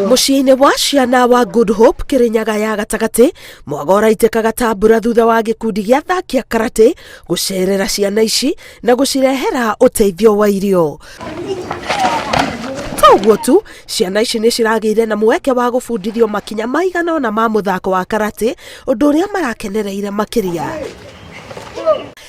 Mũciĩ-inĩ wa ciana wa Good Hope Kĩrĩnyaga ya gatagatĩ, mwaga ũraitĩkaga ta mbura thutha wa gĩkundi gĩa athaki a karate gũcerera ciana ici na gũcirehera ũteithio wa irio. To ũguo tu, ciana ici nĩ ciragĩire na mweke wa gũbundithio makinya maigana ũna ma mũthako wa karate, ũndũ ũrĩa marakenereire makĩria.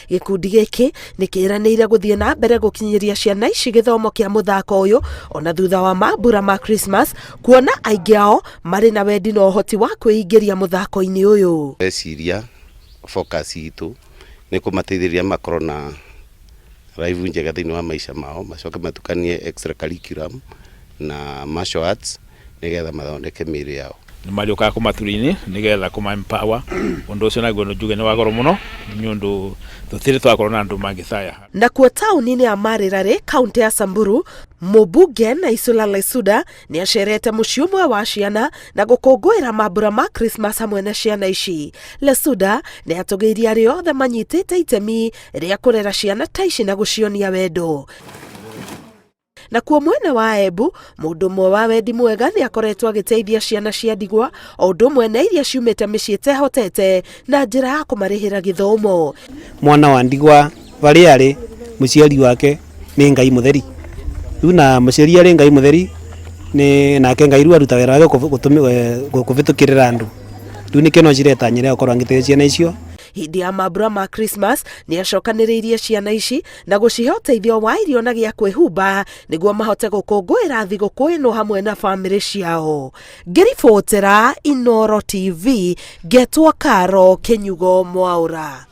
Gĩkundi gĩkĩ nĩ kĩranĩire gũthiĩ na mbere gũkinyĩria ciana ici gĩthomo kĩa mũthako ũyũ ona thutha wa mambura ma Christmas, kuona aingĩ ao marĩ na wendi na ũhoti wa kwĩingĩria mũthako-inĩ ũyũ. Reciria focus itũ nĩ kũmateithĩrĩria makorwo na life njega thĩinĩ wa maica mao, macoke matukanie extra curriculum na martial arts nĩgetha mathondeke mĩĩrĩ yao. Nĩ marĩũkaga kũmatũra-inĩ nĩgetha kũma empower. Ũndũ ũcio naguo njuge nĩ wa goro mũno nĩ ũndũ tũtirĩ twakorwo na andũ mangĩcaya. Nakuo taũni-inĩ ya Marĩrarĩ, kaũntĩ ya Samburu, mũmbunge Naisula Lesuda nĩ acerete mũciĩ ũmwe wa ciana na gũkũngũĩra mambura ma Christmas hamwe na ciana ici. Lesuda nĩ atũgĩirie arĩa othe manyitĩte itemi rĩa kũrera ciana ta ici na gũcionia wendo. Nakuo mwena wa Embu, mũndũ ũmwe wa wendi mwega nĩ akoretwo agĩteithia ciana cia ndigwa o ũndũ ũmwe na iria ciumĩte mĩciĩ ĩtehotete na njĩra ya kũmarĩhĩra gĩthomo. Mwana wa ndigwa varĩa arĩ mũciari wake nĩ Ngai mũtheri, rĩu na mũciari arĩ Ngai mũtheri nĩ nake Ngai rĩu aruta wĩra wake kũvĩtũkĩrĩra andũ, rĩu nĩkĩo no ciretanyĩra gũkorwo angĩteithia ciana icio. Hĩndĩ ya mambura ma Christmas nĩ acokanĩrĩirie ciana ici na gũcihe ũteithio wa irio na gĩa kwĩhumba nĩguo mahote gũkũngũĩra thigũkũ ĩno hamwe na bamĩrĩ ciao. Ngĩribotera Inooro TV, ngetwo Karo Kĩnyugo Mwaũra.